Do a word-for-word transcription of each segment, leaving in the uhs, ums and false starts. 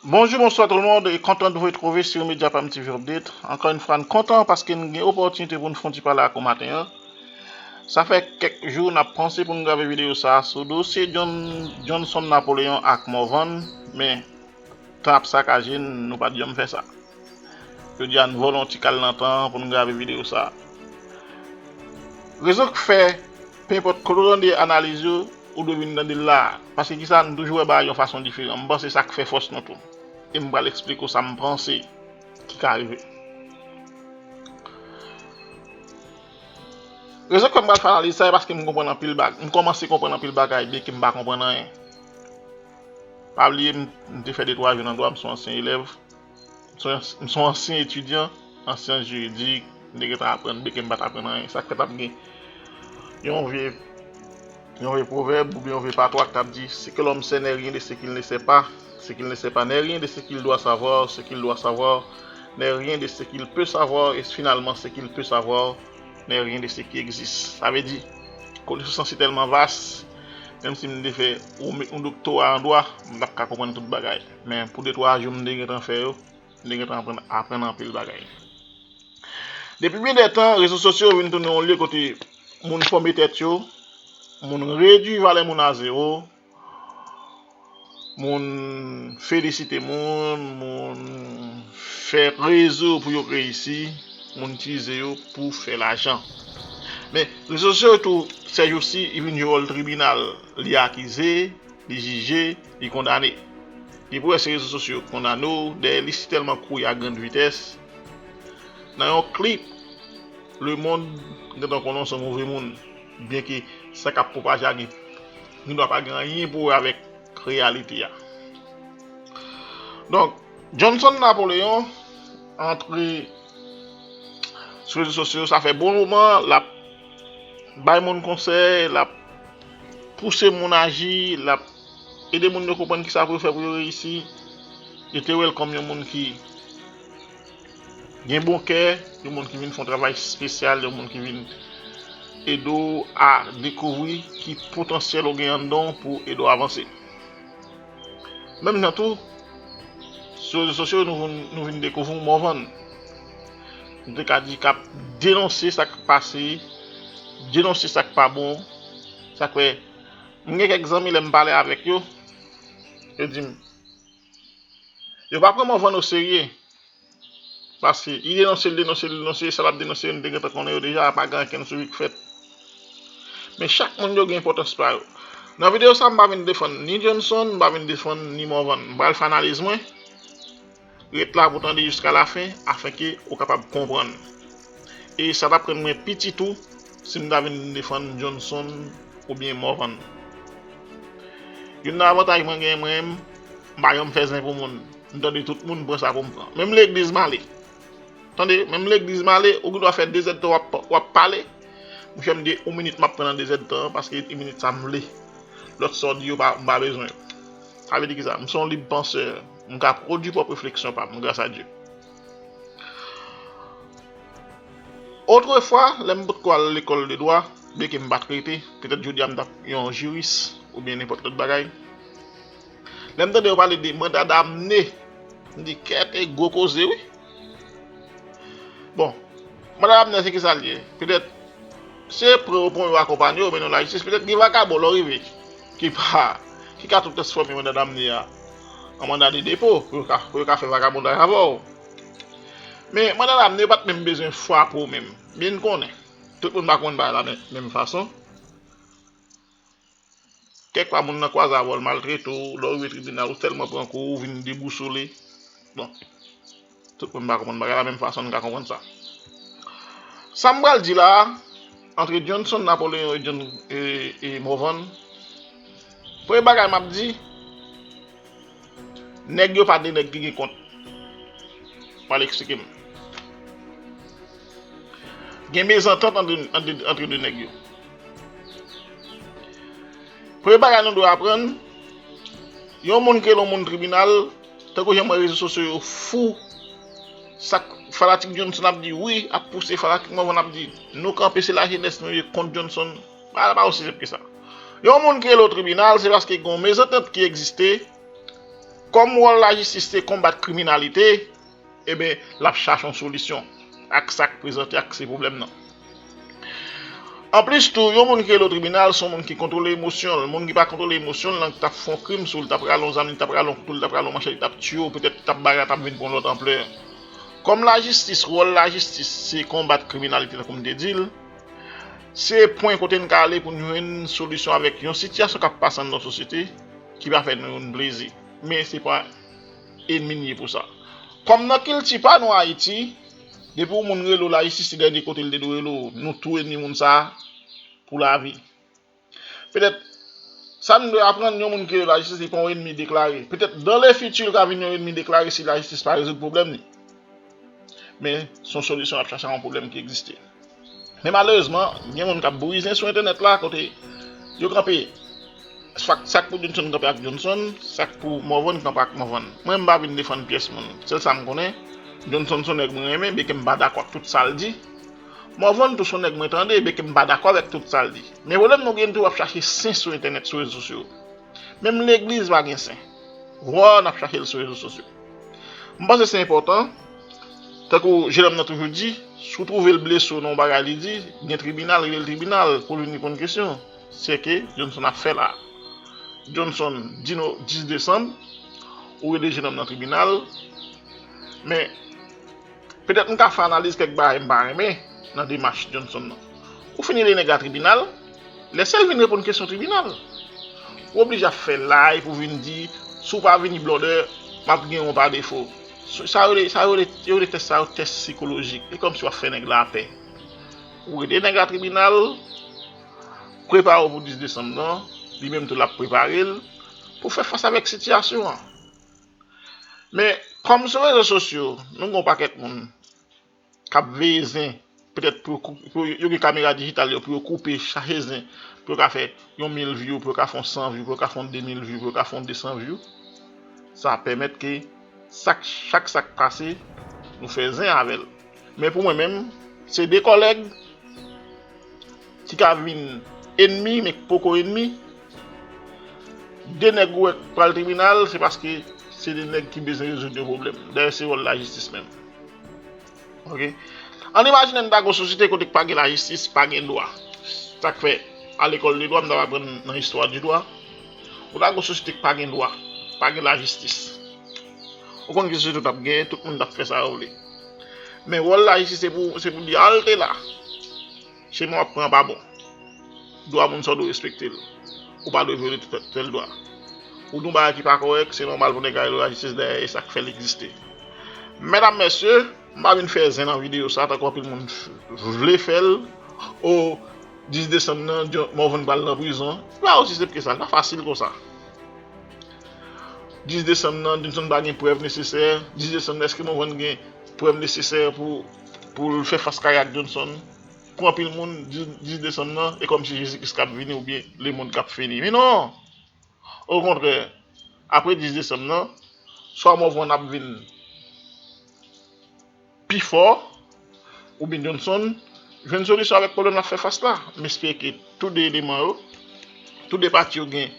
Bonjou, bonswa tout moun, e kontan de vous retrouver sur Media Pam T V Update. Ankò yon fwa, n kontan paske n gen opòtinite pou n fè yon ti pale ak ou maten an. Sa fè kèk jou n ap panse pou n grave videyo sa a sou dosye John, Johnson Napoléon ak Morvan, men tan ap sakaje n, nou pa t janm fè sa. Jodi a, n volonte al nan tan pou n grave videyo sa a. Rezon k fè, penenpòt kote w tande analiz yo, ou dwe vin tande l la a. Paske kisa, n toujou wè bagay yon fason diferan. M panse sa k fè fòs nou tou. E m pral eksplike w sa m panse ki ka rive. Rezon k fè m pral fè analiz sa, se paske m konprann anpil bag-, m kòmanse konprann anpil bagay, byenke m pa konprann anyen. Pa bliye, m, m te fè de twa jou nan dwa, m se yon ansyen elèv. M se yon, m se yon ansyen etidyan an syans jiridik, m te gentan aprann, byenke m pa t aprann anyen. Sa k fè t ap gen yon vye, yon vye pwovèb oubyen yon vye patwa k t ap di, ce que l'homme sait n'est rien de ce qu'il ne sait pas, ce qu'il ne sait pas n'est rien de ce qu'il doit savoir, ce qu'il doit savoir n'est rien de ce qu'il peut savoir, et finalement ce qu'il peut savoir n'est rien de ce qui existe. Sa vle di, konesans lan si tèlman vas, menm si m te fè yon, yon doktora an dwa, m t ap ka konprann tout bagay. Men pou de twa jou m te gentan fè yo, m te gentan aprann, aprann anpil bagay. Depi byen de tan, rezo sosyo vin tounen yon lye kote moun fòme tèt yo, moun redui valè moun a zewo, moun felisite moun, moun fè rezo pou yo reyisi, moun itilize yo pou fè lajan. Men, rezo sosyo tou, sèjousi, li vin jwe wòl tribinal. Li akize, li jije, li kondane. Li pou wè se rezo sosyo k kondane w, dèyè li si tèlman kouri a grann vitès. Nan yon klip, lemonn gentan konnen w se yon move moun, byenke sa k ap pwopaje a gen, gendwa pa gen anyen pou wè avèk reyalite a. Donk, Johnson Napoléon antre sou rezo sosyo, sa fè bon moman, l ap bay moun konsèy, l ap pouse moun aji, l ap ede moun yo konprann kisa pou yo fè pou yo reyisi. Yo te wè l kòm yon moun ki gen bon kè, yon moun ki vin fè yon travay espesyal, yon moun ki vin ede w a dekouvri ki potansyèl ou gen anndan w pou ede w avanse. Menm jan tou, sou rezo sosyo, nou vin, nou vin dekouvri Morvan. Nou te ka di k ap denonse sa k pase, denonse sa k pa bon. Sa k fè, m gen kèk zanmi, lè m pale avèk yo, yo di m, yo pa pran Morvan oserye. Paske li denonse, li denonse, li denonse, sa l ap denonse yo, nou te gentan konnen yo deja, pa gen ankenn swivi k fèt. Men chak moun yo gen enpòtans pa yo. Nan videyo sa, m pa vin defann ni Johnson, m pa vin defann ni Morvan. M pral fè analiz mwen. Ret la pou tande jiska lafen, afenke ou kapab konprann. E sa t ap rann mwen piti tou si m ta vin defann Johnson oubyen Morvan. Youn nan avantaj mwen genyen mwen menm, m pa janm fè zen pou moun. M tande tout moun, m pran sa pou m pran. Menm legliz m ale. Tande, menm legliz m ale, ou gendwa fè de zèdtan w ap, w ap pale. Monchè, m gen yon minit m ap pran nan de zèdtan an, paske yon minit sa m vle. Lòt sa w di yo pa, m pa bezwen yo. Sa vle di kisa? M se yon lib pansè. M ka pwodui pwòp refleksyon pa m, gras a Dye. Otrefwa, lè m potko al lekòl de dwa, byenke m pa t rete, petèt jodi a m t ap yon jiris oubyen nenpòt lòt bagay. Lè m tande yo pale de manda damne, m di, kèt, e gwo koze, wi. Bon, manda damne se kisa l ye? Petèt, se pre yo pran yo akonpanye yo, mennen yo lajistis. Petèt gen vakabon lè w rive ki pa, ki ka tou transfòme manda damne a an manda de depo, pou yo ka, pou yo ka fè vagabondaj avè w. Men manda damne yo pa t menm bezwen fwa pou ou menm. Byen konnen, tout moun pa konn bagay la men, menm fason. Kèk fwa moun nan kwaze avè w, l maltrete w, lè w rive tribinal, ou tèlman pran kou, ou vin debousole. Bon, tout moun pa konprann bagay la menm fason, n ka konprann sa. Sa m pral di la a, antre Johnson Napoléon e John, e, e Morvan, premye bagay m ap di, nèg yo pa de nèg ki gen kont. M pral eksplike m. Gen mezantant antre, antre, antre de nèg yo. Premye bagay nou dwe aprann, yon moun ki rele yon moun tribinal, tankou jan m wè rezo sosyo yo fou, sa k fanatik Johnson ap di, wi, ap pouse, fanatik Morvan ap di, nou kanpe, se lajenès nou ye kont Johnson. Bagay la pa osi senp ke sa. Yon moun ki rele o tribinal, se paske gen yon mezantant ki egziste, Kòm wòl lajistis se konbat kriminalite, ebyen, l ap chache yon solisyon ak sa k prezante ak se pwoblèm nan. Anplis tou, yon moun ki rele w tribinal se yon moun ki kontwole emosyon l. Moun ki pa kontwole emosyon l nan t ap fè yon krim sou w, li t ap rale yon zam, li t ap rale yon kouto, li t ap rale yon manchèt, li t ap tiye w, petèt li t ap bagay la t ap vin pran yon lòt anplè. Kòm lajistis, wòl lajistis se konbat kriminalite tankou m te di l, se pwen kote n ka ale pou n jwenn solisyon avèk yon sitiyasyon k ap pase anndan yon sosyete ki pa fè nou youn plezi. Men se pa enmi n ye pou sa. Kòm nan kilti pa nou Ayiti, depi yon moun rele w lajistis, se dènye kote l te dwe rele w, nou tou enmi moun sa a pou lavi. Petèt, sa n dwe aprann, yon moun ki rele lajistis, li pa yon enmi deklare. Petèt, dans le futur, l ka vin yon enmi deklare si lajistis pa rezoud pwoblèm li. Men, se yon solisyon l ap chache a yon pwoblèm ki egziste. Men malerezman, gen moun k ap bourizen sou entènèt la, kote yo kanpe, sa k, sa k pou Johnson kanpe ak Johnson, sa k pou Morvan kanpe ak Morvan. Mwen, m pa vin defann pyès moun. Sèl sa m konnen, Johnson se yon nèg mwen renmen, byenke m pa dakò ak tout sa l di. Morvan tou se yon nèg mwen tande, byenke m pa dakò avèk tout sa l di. Men pwoblèm nou gen, nou toujou ap chache sen sou entènèt, sou rezo sosyo. Menm legliz pa gen sen. Vwa n ap chache l sou rezo sosyo. M panse se enpòtan, tankou jenòm nan toujou di, si w twouve l blese w nan yon bagay li di, gen tribinal, rele l tribinal pou l vin reponn kesyon. Se ke Johnson ap fè la. Johnson, di nou dis desanm, ou rele jenòm nan tribinal, men petèt m ka fè analiz kèk bagay m pa renmen nan demach Johnson nan. Ou fin rele nèg la tribinal, lèse l vin reponn kesyon tribinal. Ou oblije ap fè live pou vin di, si w pa vini blòdè, m ap gen w pa defo. Sa yo rele, sa yo rele, yo rele tès sa yo tès sikolojik. E kòmsi w ap fè nèg la pè. Ou rele nèg la tribinal, prepare w pou dis desanm nan, li menm tou l ap prepare l pou fè fas avèk sitiyasyon an. Men, kòm sou rezo sosyo, nou gen yon pakèt moun k ap veye zen, petèt pou yo kou-, pou yo gen kamera dijital yo, pou yo koupe, chache zen, pou yo ka fè yon mil view, pou yo ka fè yon san view, pou yo ka fè yon de mil view, pou yo ka fè yon de san view. Sa ap pèmèt ke sak, chak sa k pase, nou fè zen avè l. Men pou mwen menm, se de kòlèg ki ka vin enmi, men ki poko enmi. De nèg ou wè k pral tribinal, se paske se de nèg ki bezwen rezoud yon pwoblèm. Dayè, se wòl lajistis menm. Oke? Ann imajine n ta gen yon sosyete kote k pa gen lajistis, pa gen dwa. Sa k fè, a lekòl de dwa, m t ap aprann nan istwa di dwa. Ou ta gen yon sosyete k pa gen dwa, pa gen lajistis. Ou konn ki sosyete w t ap genyen, tout moun t ap fè sa yo vle. Men wòl lajistis se pou, se pou di, "Alte la. Chemen w ap pran an pa bon. Dwa moun sa w dwe respekte l. Ou pa dwe vyole tèl, tèl dwa. Ou di yon bagay ki pa kòrèk, se nòmal pou nèg la rele w lajistis dayè, e sa k fè l egziste." Medam, mesye, m pa vin fè zen nan videyo sa, tankou anpil moun vle fè l. O, dis desanm nan, Morvan pral nan prizon. Se pa osi senp ke sa, li pa fasil konsa. Dis desanm nan, Johnson pa gen prèv nesesè. Dis desanm nan, èske Morvan gen prèv nesesè pou, pou l fè fas kare ak Johnson? Pou anpil moun, dis, dis desanm nan, e kòmsi Jezi Kris k ap vini oubyen lemonn k ap fini. Men non! Okontrè, apre dis desanm nan, swa Morvan ap vin pi fò, oubyen Johnson jwenn solisyon avèk pwoblèm l ap fè fas la. M espere ke tou de eleman yo, tou de pati yo gen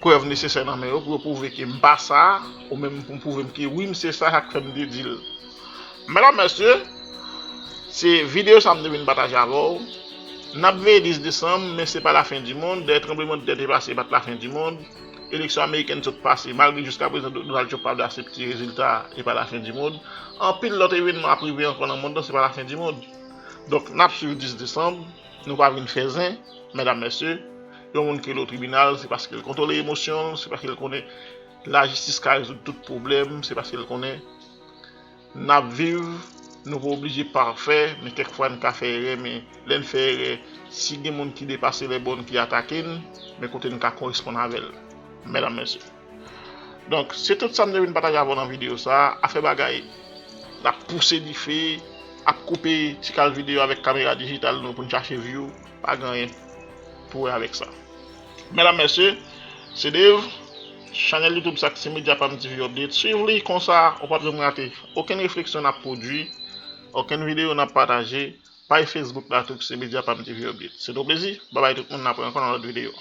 prèv nesesè nan men yo pou yo pwouve ke m pa sa, ou menm pou m pwouve m ke wi, m se sa, sa k fè m te di l. Medam, mesye, se videyo sa m te vin pataje avè w. N ap veye dis desanm, men se pa lafen di mond. Dèyè tranblemanntè te pase, pa t lafen di mond. Eleksyon amerikèn sot pase, malgre jiskaprezan Do-, Donald Trump pa vle aksepte rezilta, e pa lafen di mond. Anpil lòt evènman ap rive ankò nan mond lan, se pa lafen di mond. Donk, n ap swiv dis desanm, nou pa vin fè zen, medam, mesye. Yon moun ki rele w tribinal, se paske l kontwole emosyon l, se paske l konnen lajistis ka rezoud tout pwoblèm, se paske l konnen n ap viv, nou pa oblije pafè, men kèk fwa n ka fè erè, men lè n fè erè, si gen moun ki depase lè bòn ki atake n, men kote n ka koresponn avè l, medam, mesye. Donk, se tout sa m te vin pataje avè w nan videyo sa a. Afè bagay, n ap pouse dife, ap koupe ti kal videyo avèk kamera dijital nou pou n chache view, pa gen anyen pou wè avèk sa. Medam, mesye, se Dave, chanèl YouTube sa k se Media Pam T V Update. Swiv li, konsa, ou p ap janm rate okenn refleksyon n ap pwodui, okenn videyo n ap pataje, paj Facebook la tou k se Media Pam T V Update. Se te yon plezi, babay tout moun, n ap wè ankò nan lòt videyo.